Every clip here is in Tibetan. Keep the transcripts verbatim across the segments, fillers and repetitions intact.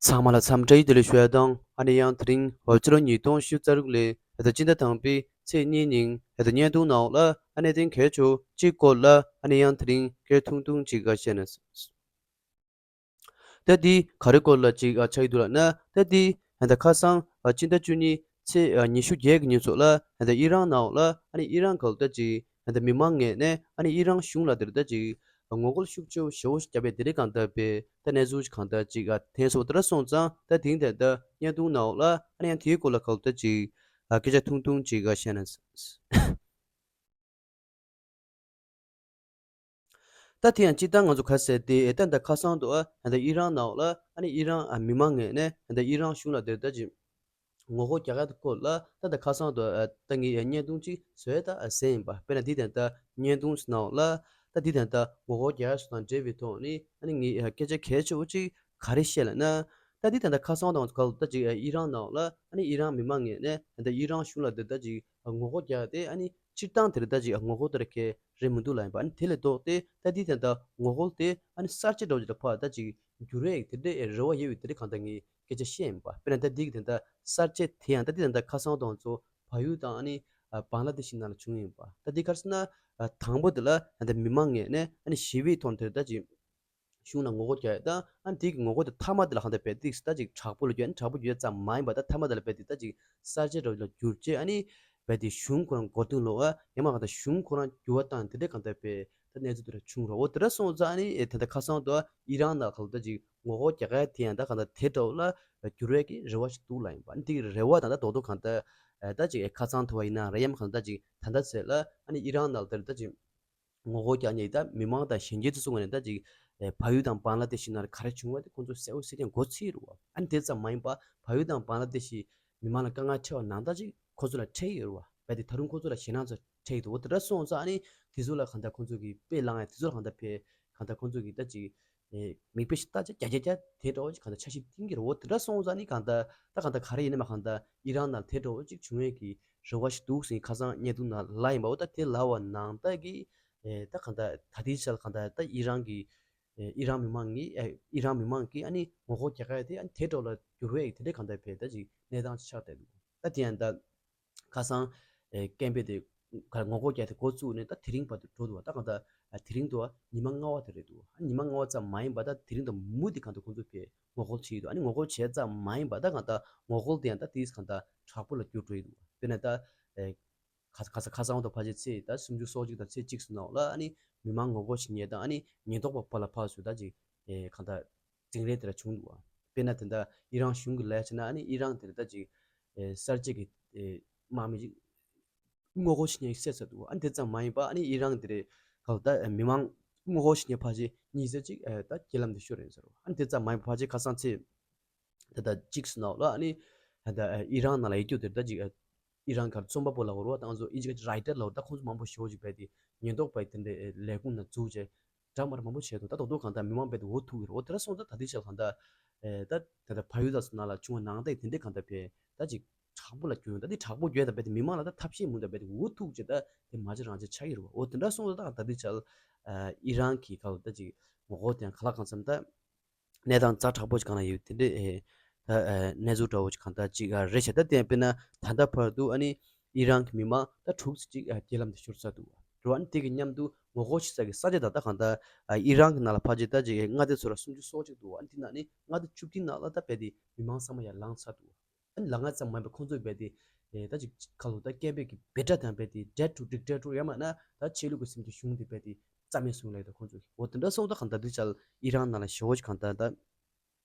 ཚང་མ་ལ་འཚམས་འདྲི་བདེ་ལེགས་ཞུ་ཡ་དང་། ཨ་ནི་ཡང་དེ་རིང་ཕྱི་ལོ་ཉིས་སྟོང་ཉི་ཤུ་རྩ་དྲུག་ལོའི་ད་ལྟ་སྤྱི་ཟླ་དང་པོའི་ཚེས་གཉིས་ཉིན་ད་ལྟ་བརྙན་ཐུང་ནང་ལ་ཨ་ནི་གནད་དོན་གལ་ཆེ་བོ་གཅིག་སྐོར་ལ་ཨ་ནི་ཡང་དེ་རིང་སྐད་ཐུང་ཐུང་ཅིག་བཤད་ན། ད་འདི་ག་རེ་སྐོར་ལ་ཅིག་ཨ་ཆགས་ཀྱི་འདུག་ལབ་ན། ད་འདི་ད་ལྟ་ཁ་སང་ཨ་སྤྱི་ཟླ་བཅུ་གཉིས་ཚེས་ཨ་ཉི་ཤུ་བརྒྱད་ཀྱི་ཉིན་ཚོ་ལ་ད་ལྟ་ཨི་རན་ནང་ལ་ཨ་ནི་ཨི་རན་ག་ལ་ད་ཅིག་ད་ལྟ་མི་མང་ངོས་ནས་ཨ་ནི་ཨི་རན་གཞུང་ལ་དེར་ད་ཅིག་ངོ་རྒོལ་ཤུགས་ཆེ་བོ་ཞེ་བོ་ཞིག་བརྒྱབ་པའི་དེ་རིང་གང་ལྟར་པའི་ད་གནས་ཚུལ་གང་ལྟར་ཅིག་ཨ་ཐོན་སོང་། དེ་འདྲ་སོང་ཙང་ད་དེང་ད་ལྟ་བརྙན་ཐུང་ནང་ལ་ཨ་ནི་ཡང་དེའི་སྐོར་ལ་ག་ལ་ད་ཅིག་ཨ་སྐད་ཆ་ཐུང་ཐུང་ཅིག་ཨ་བཤད་ན། ད་དེ་ཡང་སྤྱིར་བཏང་ང་ཚོ་ག་ཟེར་ཏེ་ད་ལྟ་ཁ་སང་དུ་ཨ་ད་ལྟ་ཨི་རན་ནང་ལ་ཨ་ནི་ཨི་རན་ཨ་མི་མང་ངོས་ནས་ད་ལྟ་ཨི་རན་གཞུང་ལ་དེར་ད་ཅིག་ངོ་རྒོལ་རྒྱག་ཡ་དེ་སྐོར་ལ་ད་ལྟ་ཁ་སང་དུ་ཨ་ད་ངས་བརྙན་ཐུང་ཅིག་བཟོས་ད་ཨ་བཟོས་ཡིན་པ། དཔེར་ན་འདི་ད་ལྟ་བརྙན་ཐུང་ནང་ལ་ད་འདི་ད་ལྟ་ངོ་རྒོལ་རྒྱག་ཡ་སོགས་དང་འབྲེལ་བའི་ཐོག་ནས་ཨ་ནི་ངས་ཨ་སྐད་ཆ་གལ་ཆེ་བོ་ཅིག་ག་རེ་བཤད་ལབ་ན། ད་འདི་ད་ལྟ་ཁ་སང་དང་ག་ལ་ད་ཅིག་ཨ་ཨི་རན་ནང་ལ་ཨ་ནི་ཨི་རན་མི་མང་ངོས་ནས་ད་ལྟ་ཨི་རན་གཞུང་ལ་དེར་ད་ཅིག་ཨ་ངོ་རྒོལ་རྒྱག་ཡ་དེ་ཨ་ནི་སྤྱིར་བཏང་དེར་ད་ཅིག་ཨ་ངོ་རྒོལ་དེར་གལ་རེད་མི་འདུག་ལབ་ཡིན་པ། ཨ་ནི་དེ་ལས་ལྡོག་སྟེ་ད་འདི་ད་ལྟ་ངོ་རྒོལ་དེ་ཨ་ནི་གསར་བརྗེ་འདྲ་བོ་ཅིག་ལ་ཕར་ད་ཅིག་འགྱུར་བའི་དེ་འདྲའི་རེ་བ་ཡོད་པའི་དེ་འདྲའི་གང་ལྟར་ངས་སྐད་ཆ་བཤད་ཡིན་པ། དཔེར་ན་ད་འདི་གི་ད་ལྟ་གསར་བརྗེ་དེ་ཡང་ད་འདི་ད་ལྟ་ཁ་སང་དང་ཚོ་བལ་ཡུལ་དང་ཨ་ནི་ཨ་བང་ལ་དེ་ཤི་ནང་ལ་བྱུང་ཡིན་པ། ད་འདི་ག་རེ་ཟེར་ན་ཨ་དང་པོ་དེ་ལ་ད་ལྟ་མི་མང་ངོས་ནས་ཨ་ནི་ཞི་བའི་ཐོག་དེར་ད་ཅིག་གཞུང་ལ་ངོ་རྒོལ་རྒྱག་ཡ་དང་ཨ་ནི་དེ་གི་ངོ་རྒོལ་དེ་མཐའ་མ་དེ་ལ་གང་ལྟར་རྦད་དེ་ད་ཅིག་དྲག་པོ་ལ་བརྒྱུད། ཨ་ནི་དྲག་པོ་བརྒྱུད་ཙམ་མ་ཡིན་པ་ད་མཐའ་མ་དེ་ལ་རྦད་དེ་ད་ཅིག་གསར་བརྗེ་འདྲ་བོ་ལ་བསྒྱུར་བྱས་ཨ་ནི་རྦད་དེ་གཞུང་ཁོ་རང་མགོ་རྟིང་སློག་ཨ་ཡང་མ་གང་ལྟར་གཞུང་ཁོ་རང་འགྱུར་བ་བཏང་དེ་འདྲའི་གང་ལྟར་རྦད་ད་གནས་ཚུལ་དེ་འདྲ་བྱུང་ར། འོ་དེ་འདྲ་སོང་ཙང་ཨ་ནི་ཨེ་ད་ལྟ་ཁ་སང་དུ་ཨི་རན་ནང་གང་ལྟར་ཅིག་ངོ་རྒོལ་རྒྱག་ཡ་དེ་ཡང་ད་གང་ལྟར་དེ་འདྲ་བོ་ལ་འགྱུར་བའི་གི་རེ་བ་ཞིག་འདུག་ལབ་ཡིན་པ། ཨ་ནི་དེ་གི་རེ་བ་དང་ད་རྡོག་རྡོག་གང་ལྟར་ཨེ་ད་ཅིག་ཨེ་ཁ་ཚང་ཐུབ་པ་ཡིན་ན་ར་ཡང་མ་གང་ལྟར་ཅིག་ད་ལྟ་ཚེ་ལ་ཨ་ནི་ཨི་རན་ནང་དེར་ད་ཅིག་ངོ་རྒོལ་རྒྱག་མཁན་ད་མི་མང་དང་གཞོན་སྐྱེས་ཚོ་ཚུར་ངོས་ནས་ད་ཅིག་ཨེ་བལ་ཡུལ་དང་བང་ལ་དེ་ཤི་ནང་ལ་ག་རེ་བྱུང་བ་དེ་ཁོང་ཚོ་གསལ་པོ་གསལ་རྐྱང་མགོ་ཚོས་རེད་བ། ཨ་ནི་དེ་ཙམ་མ་ཡིན་པ་བལ་ཡུལ་དང་བང་ལ་དེ་ཤི་མི་མང་ལ་དཀའ་ངལ་འཕྲད་པ་ནང་ལྟར་ཅིག་ཁོང་ཚོ་ལ་འཕྲད་ཡོད་རེད་བ། རྦད་དེ་ད་རུང་ཁོང་ཚོ་ལ་ཞེད་སྣང་ཚོ་འཕྲད་ཡོད་འདུག་འོ་དེ་འདྲ་སོང་ཙང་ཨ་ནི་དེ་ཚོ་ལ་གང་ལྟར་ཁོང་ཚོ་གི་དཔེ་བླངས་ཡ་དེ་ཚོ་ལ་གང་ལྟར་ཕེ་གང་ལྟར་ཁོང་ཚོ་གི་ད་ཅིག་ཨེ་མིག་དཔེ་ཞིག་ལྟ་ཅིག་རྒྱ་རྒྱ་རྒྱ་དེ་འདྲ་བོ་ཅིག་གང་ལྟར་འཆར་གཞི་བཏིང་གི་རེད། འོ་དེ་འདྲ་སོང་ཙང་ཨ་ནི་གང་ལྟར་ད་གང་ལྟར་ག་རེ་ཡིན་ན་མ་གང་ལྟར་ཨི་རན་ནང་དེ་འདྲ་བོ་ཅིག་བྱུང་ཡས་ཀྱི་རེ་བ་ཞིག་འདུག་ཟེར་ཁ་སང་བརྙན་ཐུང་ནང་ལབ་ཡིན་པ། འོ་ད་དེ་ལབ་པ་ནང་ལྟར་གྱི་ཨེ་ད་གང་ལྟར་ད་ལྟའི་ཆར་གང་ལྟར་ད་ཨི་རན་གྱི་ཨེ་ཨི་རན་མི་མང་གིས་ཨེ་ཨི་རན་མི་མང་གིས་ཨ་ནི་ངོ་རྒོལ་རྒྱག་ཡ་དེ་ཨ་ནི་དེ་འདྲ་ལ་འགྱུར་བའི་དེ་འདྲའི་གང་ལྟར་བས་ད་ཅིག་གནས་སྟངས་ཅིག་ཆགས་བསྡད་འདུག་ད་དེ་ཡང་ད་ཁ་སང་ཨེ་སྐད་འབོད་དེ་ག་ངོ་རྒོལ་རྒྱག་དེ་འགོ་བཙུགས་ནས་ད་དེ་རིང་བར་དུ་འགྲོ་འདུག་བ། ད་གང་ལྟར་ཨ་དེ་རིང་དུ་ཉི་མ་ལྔ་པ་དེ་རེད་འདུག་ཨ་ཉི་མ་ལྔ་པ་ཙམ་མ་ཡིན་པ་ད་དེ་རིང་དུ་མུ་མཐུད་གང་ལྟར་ཁོང་ཚོ་ཕེ་ངོ་རྒོལ་བྱས་ཡོད་འདུག་ཨ་ནི་ངོ་རྒོལ་བྱས་ཙམ་མ་ཡིན་པ་ད་གང་ལྟར་ངོ་རྒོལ་དེ་ཡང་ད་དེས་གང་ལྟར་དྲག་པོ་ལ་འགྱུར་འགྲོ་ཡི་འདུག་དཔེར་ན་ད་ཨེ་ཁ་ཁ་ས་ཁ་སང་དང་ཕལ་ཆེར་ཚེས་ད་སུམ་ཅུ་སོ་གཅིག་དང་ཚེས་གཅིག་སུ་ནང་ལ་ཨ་ནི་མི་མང་ངོ་རྒོལ་བྱེད་མཁན་དང་ཨ་ནི་ཉེན་རྟོག་པ་བར་ལ་ཕར་ཚུར་ད་ཅིག་ཨེ་གང་ལྟར་འཛིང་རེས་དེ་འདྲ་བྱུང་འདུག་བ། དཔེར་ན་དེ་འདྲ་ཨི་རན་གཞུང་གི་ལས་བྱས་ན་ཨ་ནི་ཨི་རན་དེ་འདྲ་ད་ཅིག་ཨེ་གསར་བརྗེ་གི་ཨེ་དམག་མི་ཅིག་ངོ་རྒོལ་བྱེད་མཁན་བསད་ཚར་འདུག་ཨ་ནི་དེ་ཙམ་མ་ཡིན་པ་ཨ་ནི་ཨི་རན་དེ་རེད་གང་ལྟར་མི་མང་ངོ་རྒོལ་བྱེད་མཁན་ཕལ་ཆེར་ཉིས་བརྒྱ་ཅིག་ཨེ་ད་རྐྱེན་ལམ་དུ་ཤོར་ཡིན་ཟེར་བ། ཨ་ནི་དེ་ཙམ་མ་ཡིན་པ་ཕལ་ཆེར་ཁ་སང་ཚེས་ད་ལྟ་གཅིག་སུ་ནང་ལ་ཨ་ནི་ད་ལྟ་ཨེ་ཨི་རན་ནང་ལ་ཡོད་རྒྱུ་དེ་ད་ཅིག་ཨེ་ཨི་རན་གར་རྩོམ་པ་པོ་ལ་འོར་བ་དང་ཚོ་ཨི་ཇིབ་རའི་ཊར་ལ་འོར་ད་ཁོང་ཚོ་མང་པོ་ཞེ་པོ་ཅིག་བས་དེ་ཉེན་རྟོག་པའི་དེ་འདྲའི་ལས་ཁུངས་ནང་འཛུལ་བྱས་འདྲ་མ་འདྲ་མང་པོ་བྱས་འདུག་ད་རྡོག་རྡོག་གང་ལྟར་མི་མང་རྦད་དེ་འུ་ཐུག་གི་རེད། འོ་དེ་འདྲ་སོང་ཙང་ད་ལྟའི་ཆར་གང་ལྟར་ཨེ་ད་ད་ལྟ་བལ་ཡུལ་དང་སོགས་ནང་ལ་བྱུང་བ་ནང་བསྟན་དེ་འདྲའི་གང་ལྟར་བས་ད་ཅིག་དྲག་པོ་ལ་གྱུར་ཡོང་། ད་འདི་དྲག་པོ་གྱུར་ཡ་ད་རྦད་དེ་མི་མང་ལ་ད་ཐབས་ཤེས་མུ་མཐུད་རྦད་དེ་འུ་ཐུག་བྱས་ད་དེ་མ་བྱེད་རང་བྱེད་ཆགས་ཀྱི་རེད་བ། འོ་དེ་འདྲ་སོང་ཙང་ད་ད་ལྟའི་ཆར་ཨ་ཨི་རན་གྱི་གང་ལ་ད་ཅིག་ངོ་རྒོལ་དེ་ཡང་ག་ལ་གང་འཚམ་ད་གནས་སྟངས་ཛ་དྲག་པོ་ཅིག་གང་ན་ཡོད་དེ་འདྲའི་ཨེ་ད་ཨེ་གནས་ཚུལ་འདྲ་བོ་ཅིག་གང་ལྟར་ཅིག་ཨ་རེད་ཤག་ད་དེ་ཡང་དཔེར་ན་ད་ལྟ་བར་དུ་ཨ་ནི་ཨི་རན་གྱི་མི་མང་ད་དྲུག་ཙམ་ཅིག་ཨ་རྐྱེན་ལམ་དུ་ཤོར་ཚར་འདུག་བ། རེད་བ། ཨ་ནི་དེ་གི་མཉམ་དུ་ངོ་རྒོལ་བྱེད་ས་གི་ས་ཆ་ད་ལྟ་གང་ལྟར་ཨ་ཨི་རན་གྱི་ནང་ལ་ཕལ་ཆེར་ད་ཅིག་ཨེ་མངའ་སྡེ་ཚོ་ལ་སུམ་ཅུ་སོ་གཅིག་འདུག་བ། ཨ་ནི་དེ་ནང་ནས་མངའ་སྡེ་བཅུ་བདུན་ནང་ལ་ད་རྦད་དེ་མི་མང་ཚང་མ་ཡར་ལངས་ཚར་འདུག་བ། ཨ་ནི་ལངས་ཚར་ཙམ་མ་ཡིན་པར་ཁོང་ཚོས་རྦད་དེ་ཨེ་ད་ཅིག་ཁ་ལོ་ད་སྐད་འབོད་ཀྱི་འབོད་སྒྲ་དང་རྦད་དེ་Death to dictator ཡང་མིན་ན་ད་ཆོས་ལུགས་ཀྱི་སེམས་ཀྱི་གཞུང་དེ་རྦད་དེ་རྩ་མེད་བཟོ་ཡ་ལབ་ཡོད་ད་ཁོང་ཚོས། འོ་དེ་འདྲ་སོང་ཙང་གང་ལྟར་འདི་ཆར་ཨི་རན་ནང་ལ་ཞེ་པོ་ཅིག་གང་ལྟར་ད་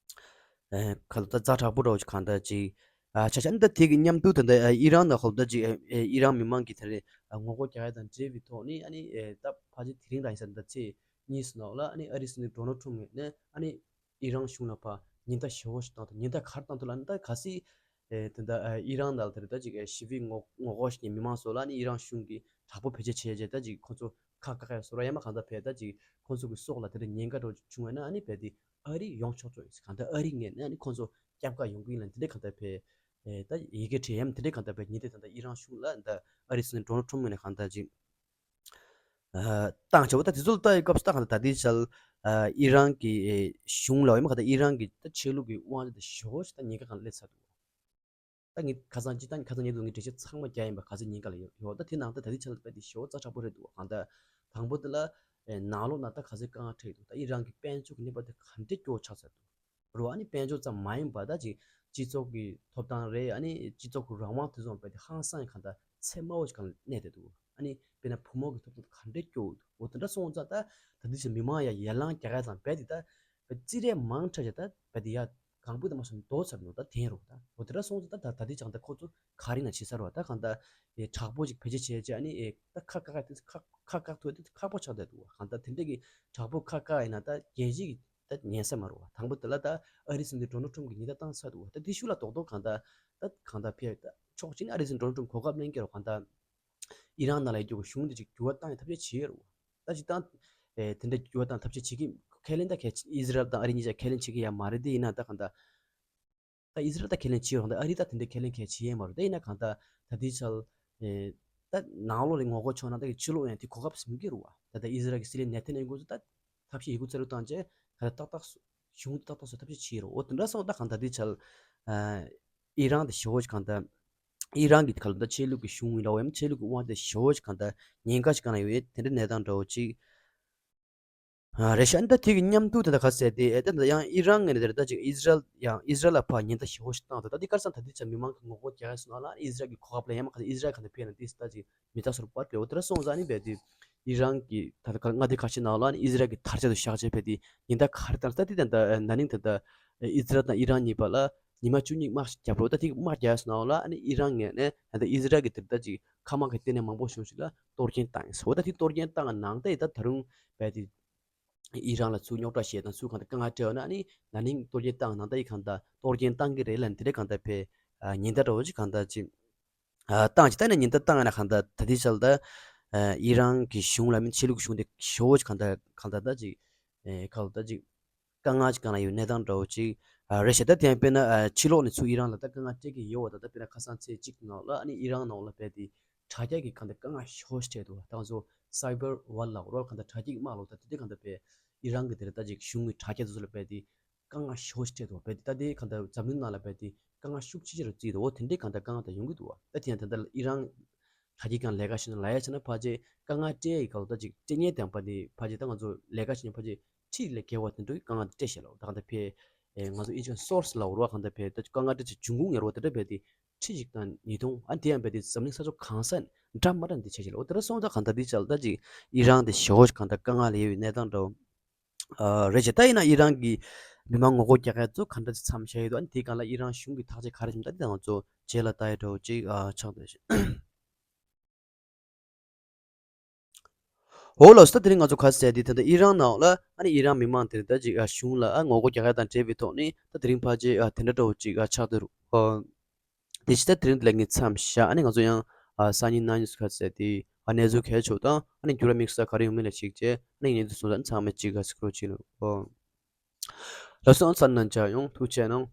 ཨེ་ཁ་ལོ་ད་ཛ་དྲག་པོ་འདྲ་བོ་ཅིག་གང་ལྟར་ཅིག་ཨ་ཆ་ཆ་ཨ་ནི་ད་དེ་གི་མཉམ་དུ་ད་ལྟ་ཨེ་ཨི་རན་ནང་ཁ་ལོ་ད་ཅིག་ཨེ་ཨེ་ཨི་རན་མི་མང་གིས་དེ་རེད་ཨ་ངོ་རྒོལ་རྒྱག་ཡ་དང་འབྲེལ་བའི་ཐོག་ནས་ཨ་ནི་ཨེ་ད་ཕལ་ཆེར་དེ་རིང་རང་ཡིན་ས་ད་ཚེས་གཉིས་སུ་ནང་ལ་ཨ་ནི་ཨ་རིའི་སྲིད་འཛིན་ཌོ་ནལ་ཊམ་ངོས་ནས་ཨ་ནི་ཨི་རན་གཞུང་ལ་ཕར་ཉེན་བརྡ་ཞེ་པོ་ཞིག་བཏང་འདུག་ཉེན་བརྡ་ག་རེ་བཏང་འདུག་ལབ་ན་ད་གལ་སྲིད་ཨེ་དེ་འདྲ་ཨེ་ཨི་རན་ནང་ལ་དེ་རེད་ད་ཅིག་ཨེ་ཞི་བའི་ངོ་ངོ་རྒོལ་བྱེད་མཁན་མི་མང་ཚོ་ལ་ནི་ཨི་རན་གཞུང་གིས་དྲག་པོ་བེད་སྤྱོད་བྱས་རྗེས་ད་ཅིག་ཁོ་ཚོ་ཁ་བཀག་ཡ་བཟོ་འདྲ་ཡང་མིན་གང་ལྟར་བས་ད་ཅིག་ཁོ་ཚོ་གི་སྲོག་ལ་དེ་འདྲ་ཉེན་ཁ་འདྲ་བྱུང་བ་ན་ཨ་ནི་རྦད་དེ་ཨ་རི་ཡོང་ཆོག་ཆོག་ཡིན། གང་ལྟར་ཨ་རི་ངོས་ནས་ཨ་ནི་ཁོ་ཚོ་སྐྱབས་ཁག་ཡོང་གི་ཡིན་ལབ་དེ་འདྲ་གང་ལྟར་བས་ཨེ་ད་ཡི་གེ་བྲིས་ཡ་མིན་དེ་འདྲ་གང་ལྟར་བས་ཉེན་བརྡ་ད་ལྟ་ཨི་རན་གཞུང་ལ་ད་ཨ་རིའི་སྲིད་འཛིན་ཌོ་ནལ་ཊམ་ངོས་ནས་གང་ལྟར་ཅིག་ བཏང་བྱས་པ། ད་དེ་ཚོ་ལ་ལྟ་ཡི་སྐབས་སུ་ད་གང་ལྟར་ད་ལྟའི་ཆར་ཨ་ཨི་རན་གྱི་ཨེ་གཞུང་ལ་ཡང་གང་ལྟར་ཨི་རན་གྱི་ད་ཆོས་ལུགས་ཀྱི་དབང་ཆ་དེ་ཞེ་པོ་ཅིག་ད་ཉེན་ཁ་སྒང་སླེབས་ཚར་འདུག་ད་ངས་ཁ་སང་སྤྱིར་བཏང་ཁ་སང་ཉེ་དུ་ངས་འགྲེལ་བཤད་ཚང་མ་རྒྱག་ཡིན་པ། ག་ཚོད་ཉེན་ཁ་ལ་ཡོད་ཡོད། ད་དེ་ནང་ད་ད་ལྟའི་ཆར་ལ་དཔེ་དེ་ཞེ་པོ་ཙག་དྲག་པོ་རེད་འདུག་གང་ལྟར་དང་པོ་དེ་ལ་ཨེ་ནང་ལོགས་ན་ད་ག་ཚོད་དཀའ་ངལ་འཕྲད་འདུག་ད་ཨི་རན་གྱི་དཔལ་འབྱོར་གྱི་གནས་བབ་དེ་ག་འདྲས་སྐྱོ་བོ་ཆགས་ཚར་འདུག་རོ། ཨ་ནི་དཔལ་འབྱོར་ཙམ་མ་ཡིན་པ་ད་ཅིག་སྤྱི་ཚོགས་ཀྱི་ཐོབ་ཐང་རེད། ཨ་ནི་སྤྱི་ཚོགས་ཀྱི་རང་དབང་དེ་ཚོ་དཔེ་དེ་ཧང་སང་གང་ལྟར་ཚད་དམའ་བོ་ཞིག་སྒང་ལ་གནས་བསྡད་འདུག་ཨ་ནི་དཔེར་ན་བུ་མོ་གི་ཐོབ་ཐང་ག་འདྲས་སྐྱོ་བོ་འདུག་འོ་དེ་འདྲ་སོང་ཙང་ད་ད་ལྟའི་ཆར་མི་མང་ཡ་ཡར་ལངས་རྒྱག་ཡ་དང་དཔེ་དེ་ད་དཔེ་རྩིས་རེད་མང་དྲགས་ཀྱི་ད་དཔེ་དེ་ཡ་གང་པོ་དེ་མ་སོང་འདོར་ཚར་འདུག་ད་དེང་རུ་ད་འོ་དེ་འདྲ་སོང་ཙང་ད་ད་ད་ལྟའི་ཆར་ད་ཁོ་ཚོ་ག་རེ་ན་བྱེད་ས་རུ་བ། ད་གང་ལྟར་ཨེ་དྲག་པོ་ཅིག་བེད་སྤྱོད་བྱས་བྱས་ཨ་ནི་ཨེ་ད་ཁ་བཀག་ཁ་ཁ་ཁ་བཀག་ཐུབ་དེ་ཁག་པོ་ཆགས་བསྡད་འདུག་གང་ལྟར་དེ་འདྲས་ཀྱི་དྲག་པོ་ཁ་བཀག་ཡིན་ན་ད་རྒྱལ་སྤྱི་གི་ད་ཉན་ས་མ་རུང་བ། དང་པོ་དེ་ལ་ད་ཨ་རིའི་སྲིད་འཛིན་ཌོ་ནལ་ཊམ་གྱིས་ཉེན་བརྡ་བཏང་ཚར་འདུག་ད་དེ་ཤུགས་ལ་རྡོག་རྡོག་གང་ལྟར་ད་གང་ལྟར་ཕེ་ད་ཕྱོགས་གཅིག་ནས་ཨ་རིའི་སྲིད་འཛིན་ཌོ་ནལ་ཊམ་གོ་སྐབས་ལེན་གྱི་རོགས་གང་ལྟར་ཨི་རན་ནང་ལ་ཡོད་རྒྱུ་གཞུང་དེ་ཅིག་འགྱུར་བ་བཏང་ཡ་ཐབས་ཤེས་བྱེད་ཡ་རུ་ད་ཅིག་བཏང་ཨེ་དེ་འདྲ་འགྱུར་བ་བཏང་ཐབས་ཤེས་བྱེད་ཀྱི་ཁས་ལེན་ད་ཁས་ཨི་ཟི་རལ་དང་ཨ་རི་གཉིས་ཆ་ཁས་ལེན་བྱེད་ཀྱི་ཡ་མ་རེད། དེ་ཡིན་ན་ད་གང་ལྟར་ད་ཨི་ཟི་རལ་ད་ཁས་ལེན་བྱེད་རོགས་ད་ཨ་རི་ད་དེ་འདྲ་ཁས་ལེན་ཁས་བྱེད་ཡ་མ་རུང་། དེ་ཡིན་ན་གང་ལྟར་ད་དེའི་ཆར་ཨེ་ད་ནང་ལོགས་ལ་ངོ་རྒོལ་ཆོག་ན་ད་ཕྱི་ལོགས་ཡང་དེ་གོ་སྐབས་ཟིན་གྱི་རུ་བ། ད་ད་ཨི་ཟི་རལ་གྱི་སྲིད་བློན་ནེ་ཐན་ཡ་ཧུ་ད་ཐབས་ཤེས་ཡི་གུ་རྩལ་ལུགས་བཏང་བྱས་ག་ལ་ཏག་ཏག་གཞུང་ཏག་ཏག་སོགས་ཐབས་ཤེས་བྱེད་རོགས། འོ་དེ་འདྲ་སོང་ད་གང་ལྟར་དེ་ཆར་ཨི་རན་དེ་ཞེ་པོ་ཅིག་གང་ལྟར་ཨི་རན་གྱི་ག་ལ་ད་ཆོས་ལུགས་ཀྱི་གཞུང་ཡིན་ར་བ་ཡང་ཆོས་ལུགས་ཀྱི་དབང་ཆ་དེ་ཞེ་པོ་ཅིག་གང་ལྟར་ཉེན་ཁ་ཞིག་གང་ལ་ཡོད་དེ་འདྲ་གནས་སྟངས་འདྲ་བོ་ཅིག་ཨ་རེད་ཤག་ཨ་ནི་ད་དེ་གི་མཉམ་དུ་དེ་ད་ག་ཟེར་དེ་ཨེ་ད་ཡང་ཨི་རན་ངོས་ནས་དེ་རེད། ད་ཅིག་ཨི་ཟི་རལ་ཡང་ཨི་ཟི་རལ་ལ་ཕར་ཉེན་བརྡ་ཞེ་པོ་ཞིག་བཏང་འདུག་ད་དེ་ག་རེ་ཟེར་ན་ད་དེ་ཆ་མི་མང་གི་ངོ་རྒོལ་རྒྱག་ཡ་སོང་ན་ལ་ཨི་ཟི་རལ་གྱི་གོ་སྐབས་ལ་ཡང་མ་ག་ཨི་ཟི་རལ་ག་འདྲ་ཕེབས་ན་དེ་ད་ཅིག་མི་ཚ་སོར་པར་ལེ་འོ་དེ་ར་སོང་ཙང་ནི་བས་དེ་ཨི་རན་གྱི་ད་ལྟ་མངའ་སྡེ་ཁ་ཤས་ནང་ལ་ཨི་ཟི་རལ་གྱི་དར་ཆ་དུ་བཞག་བྱས་བས་དེ་ཉེན་བརྡ་ག་རེ་བཏང་ད་དེ་ད་ད་ན་ནིང་ད་ད་ཨི་ཟི་རལ་དང་ཨི་རན་གཉིས་བར་ལ་ཉི་མ་བཅུ་གཉིས་དམག་ཞིག་བརྒྱབ་རོགས། ད་དེ་དམག་རྒྱག་ཡ་སོང་ན་ལ་ཨ་ནི་ཨི་རན་ངོས་ནས་ད་ལྟ་ཨི་ཟི་རལ་གྱི་དེ་ད་ཅིག་མཁའ་དམག་གི་ལྟེ་གནས་མང་པོ་ཞིག་ལ་གཏོར་སྐྱོན་བཏང་ཡིན་ཟེར་བ། ད་དེ་གཏོར་སྐྱོན་བཏང་ནང་ད་ཡི་ད་ད་རུང་བས་དེ་ཨི་རན་ལ་ཚུར་རྙོག་དྲ་བཤད་དང་ཚུར་གང་ལྟར་དཀའ་ངལ་སྤྲད་ཡོད་ན་ཨ་ནི་ན་ནིང་གཏོར་སྐྱོན་བཏང་ནང་ད་ཡི་གང་ལྟར་གཏོར་སྐྱོན་བཏང་གི་རེད་ལབ་ནས་དེ་འདྲ་གང་ལྟར་བས་ཉེན་བརྡ་འདྲ་བོ་ཅིག་གང་ལྟར་ཅིག་བཏང་ཅིག་ད་ནས་ཉེན་བརྡ་བཏང་ཡ་ན་གང་ལྟར་ད་ལྟའི་ཆར་ད་ཨི་རན་གྱི་གཞུང་ལ་མིན་ཆོས་ལུགས་གཞུང་དེ་ཞེ་པོ་ཅིག་གང་ལྟར་གང་ལྟར་ད་ཅིག་ཁ་ལོ་ད་ཅིག་དཀའ་ངལ་ཅིག་གང་ལ་ཡོད་གནས་སྟངས་འདྲ་བོ་ཅིག་རེད་ཤག་ད་དེ་ཡང་དཔེར་ན་ཕྱི་ལོགས་ནས་ཚུར་ཨི་རན་ལ་ད་དཀའ་ངལ་སྤྲད་ཀྱི་ཡོད་བ། ད་ད་དཔེར་ན་ཁ་སང་ཚེས་གཅིག་ནང་ལ་ཨ་ནི་ཨི་རན་ནང་ལ་བས་དེ་དྲ་རྒྱ་གི་གང་ལྟར་དཀའ་ངལ་ཞེ་པོ་ཞིག་འཕྲད་འདུག་ད་ང་ཚོ་སའི་བར་ཝར་ལབ་རོགས་གང་ལྟར་དྲ་རྒྱ་གི་དམག་ལོག་ད་དེ་འདྲའི་གང་ལྟར་བས་ཨི་རན་གི་དེ་ལ་ད་ཅིག་གཞུང་གི་དྲ་རྒྱ་དེ་ཚོ་ལ་བས་དེ་དཀའ་ངལ་ཞེ་པོ་ཞིག་འཕྲད་འདུག་བས་དེ་ད་དེ་གང་ལྟར་འཛམ་གླིང་ནང་ལ་བས་དེ་དཀའ་ངལ་ཤུགས་ཆེ་ཆེ་རུ་བརྩིས་འདུག་འོ་དེ་འདྲའི་གང་ལྟར་དཀའ་ངལ་དག་ཡོང་གི་འདུག་ད་དེ་ཡང་ད་ལྟ་ཨི་རན་དྲ་རྒྱའི་སྒང་ལས་ཀ་བྱེད་ན་ལབ་ཡ་བྱས་ན་ཕལ་ཆེར་དཀའ་ངལ་སྤྲད་ཡི་ག་ལ་ད་ཅིག་སྤྲད་མཁན་དང་ཕ་དེ་ཕལ་ཆེར་ད་ང་ཚོ་ལས་ཀ་བྱེད་མཁན་ཕལ་ཆེར་ཁྲི་ལས་བརྒལ་བ་དེ་འདྲའི་དཀའ་ངལ་དེ་སྤྲད་ཤག་ལ། ད་གང་ལྟར་ཕེ་ཨེ་ང་ཚོ་ཨི་ཅན་སོར་སི་ལ་འོར་བ་གང་ལྟར་ཕེ་ད་དཀའ་ངལ་སྤྲད་ཅིག་འབྱུང་ཁུངས་ངེས་རོ་དེ་འདྲ་ཕེ་དེ་ཁྲི་གཅིག་དང་ཉིས་སྟོང་ཨ་དེ་ཡང་ཕེ་དེ་འཛམ་གླིང་ས་ཕྱོགས་གང་ས་འདྲ་མ་འདྲ་འདི་བྱས་ཤག་ལ། འོ་དེ་འདྲ་སོང་ཙང་གང་ལྟར་འདི་ཅག་ལ་ད་ཅིག་ཨི་རན་དེ་ཞེ་པོ་ཅིག་གང་ལྟར་དཀའ་ངལ་ལ་ཡོད་པའི་གནས་སྟངས་འདྲ་བོ། ཨ་རེད་ཅེ། ད་ཡིན་ན་ཨི་རན་གྱི་མི་མང་ངོ་རྒོལ་རྒྱག་མཁན་ཚོ་ག་འདྲ་ཅིག་མཚམས་བཞག་ཡོད་དོ། ཨ་ནི་དེའི་སྒང་ལ་ཨི་རན་གཞུང་གི་ཐག་གཅོད་ག་རེ་བྱུང་ད་དེ་ང་ཚོ་རྗེས་ལ་ལྟ་ཡི་འདྲ་བོ་ཅིག་ཨ་ཆགས་འདུག་འོ་ལགས་སོ། ད་དེ་རིང་ང་ཚོ་ག་ཟེར་དེ་ད་ལྟ་ཨི་རན་ནང་ལ་ཨ་ནི་ཨི་རན་མི་མང་དེ་ད་ཅིག་ཨ་གཞུང་ལ་ཨ་ངོ་རྒོལ་རྒྱག་ཡ་དང་འབྲེལ་བའི་ཐོག་ནས་ད་དེ་རིང་ཕལ་ཆེར་ཨ་དེ་འདྲ་འདྲ་བོ་ཅིག་ཨ་ཆགས་འདུག་ཨ། དེ་ཕྱི་ད་དེ་རིང་འདི་ལ་ངས་མཚམས་བཞག་ཨ་ནི་ང་ཚོ་ཡང་ཨ་སང་ཉིན་གནངས་ཉིན་སུ་ཁ་ཟེར་དེ་ཨ་གནས་ཚུལ་གལ་ཆེ་དང་ཨ་ནི་འགྱུར་བ་དམིགས་བསལ་ག་རེ་ཡོང་མིན་ལ་གཞིགས་བྱས་ཨ་ནི་གནས་ཚུལ་སོང་ཙང་ཚང་མས་གཅིག་ག་ཟེར་ཁུར་བྱེད་ལོ། ལགས་སོ། ཨ་ཚར་གནང་བྱ་ཡོང་ཐུགས་རྗེ་གནང་།